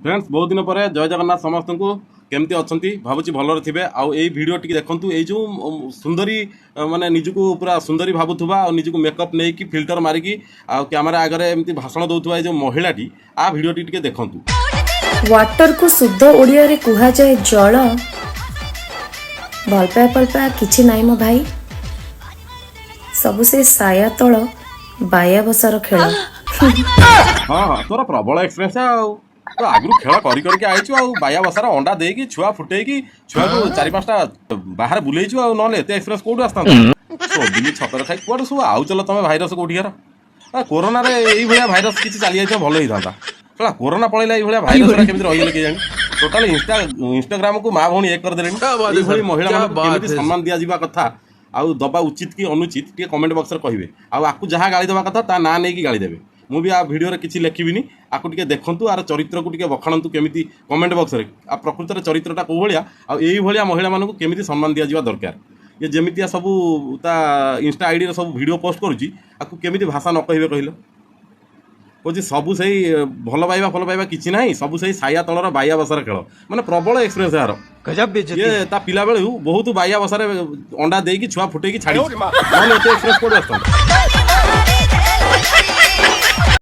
Friends, ବହୁତ ଦିନ ପରେ ଜୟ ଜଗନ୍ନାଥ ସମସ୍ତଙ୍କୁ। କେମିତି ଅଛନ୍ତି? ଭାବୁଛି ଭଲରେ ଥିବେ। ଆଉ ଏଇ ଭିଡ଼ିଓ ଟିକେ ଦେଖନ୍ତୁ। ଏଇ ଯେଉଁ ସୁନ୍ଦରୀ ମାନେ ନିଜକୁ ପୁରା ସୁନ୍ଦରୀ ଭାବୁଥିବା ଆଉ ନିଜକୁ ମେକଅପ୍ ନେଇକି, ଫିଲ୍ଟର ମାରିକି ଆଉ କ୍ୟାମେରା ଆଗରେ ଏମିତି ଭାଷଣ ଦେଉଥିବା ଏଇ ଯେଉଁ ମହିଳାଟି, ଆ ଭିଡ଼ିଓଟି ଟିକେ ଦେଖନ୍ତୁ। ୱାଟରକୁ ଶୁଦ୍ଧ ଓଡ଼ିଆରେ କୁହାଯାଏ ଜଳ। ଭଲ ପାଇବା ଭଲ ପାଇବା କିଛି ନାହିଁ ମୋ ଭାଇ, ସବୁ ସେ ସାୟା ତଳ ବାୟା ବସାର ଖେଳ। ହଁ, ତୋର ପ୍ରବଳ ଏକ୍ସପିରିଏନ୍ସ। ଆଉ ତୁ ଆଗରୁ ଖେଳ କରି କରିକି ଆଇଛୁ ଆଉ ବାୟା ବସାର ଅଣ୍ଡା ଦେଇକି, ଛୁଆ ଫୁଟେଇକି, ଛୁଆକୁ ଚାରି ପାଞ୍ଚଟା ବାହାରେ ବୁଲେଇଛୁ। ଆଉ ନହେଲେ ଏତେ ଏକ୍ସପିରିଏନ୍ସ କୋଉଠୁ ଆସିଥାନ୍ତା? ସୋଦିଲି ଛକରେ ଖାଇ କୁଆଡୁ ସବୁ ଆଉଚଲ ତମେ ଭାଇରସ କୋଉଠିକାର? କୋରୋନାରେ ଏଇଭଳିଆ ଭାଇରସ କିଛି ଚାଲି ଯାଇଥିବ, ଭଲ ହେଇଥାନ୍ତା। ହେଲା, କୋରୋନା ପଳେଇଲା, ଏଇଭଳିଆ ଭାଇରସ କେମିତି ରହିଗଲେ କେଜାଣି? ଟୋଟାଲି ଇନଷ୍ଟାଗ୍ରାମକୁ ମା ଭଉଣୀ ଏକ କରିଦେଲେଣି। ଏଇଭଳି ମହିଳାମାନଙ୍କୁ କେମିତି ସମ୍ମାନ ଦିଆଯିବା କଥା ଆଉ ଦବା ଉଚିତ କି ଅନୁଚିତ, ଟିକେ କମେଣ୍ଟ ବକ୍ସରେ କହିବେ। ଆଉ ଆକୁ ଯାହା ଗାଳି ଦେବା କଥା, ତା ନାଁ ନେଇକି ଗାଳି ଦେବେ। ମୁଁ ବି ଆ ଭିଡ଼ିଓରେ କିଛି ଲେଖିବିନି। ଆକୁ ଟିକେ ଦେଖନ୍ତୁ, ଆର ଚରିତ୍ରକୁ ଟିକେ ବଖାଣନ୍ତୁ କେମିତି କମେଣ୍ଟ ବକ୍ସରେ। ଆଉ ପ୍ରକୃତରେ ଚରିତ୍ରଟା କୋଉ ଭଳିଆ ଆଉ ଏଇଭଳିଆ ମହିଳାମାନଙ୍କୁ କେମିତି ସମ୍ମାନ ଦିଆଯିବା ଦରକାର? ଇଏ ଯେମିତିଆ ସବୁ ତା ଇନଷ୍ଟା ଆଇଡ଼ିରେ ସବୁ ଭିଡ଼ିଓ ପୋଷ୍ଟ କରୁଛି, ଆକୁ କେମିତି ଭାଷା ନ କହିବେ କହିଲ? କହୁଛି, ସବୁ ସେଇ ଭଲ ପାଇବା ଭଲ ପାଇବା କିଛି ନାହିଁ, ସବୁ ସେଇ ସାୟା ତଳର ବାୟା ବସାର ଖେଳ। ମାନେ ପ୍ରବଳ ଏକ୍ସପିରିଏନ୍ସ ଏହାର। गजब बेइज्जती। ଇଏ ତା ପିଲାବେଳୁ ବହୁତ ବାୟା ବସାରେ ଅଣ୍ଡା ଦେଇକି, ଛୁଆ ଫୁଟେଇକି ଛାଡ଼ିଛି। ନହେଲେ ଏତେ ଏକ୍ସପିରିଏନ୍ସ କୋଉଠି ଆସିଥାନ୍ତା?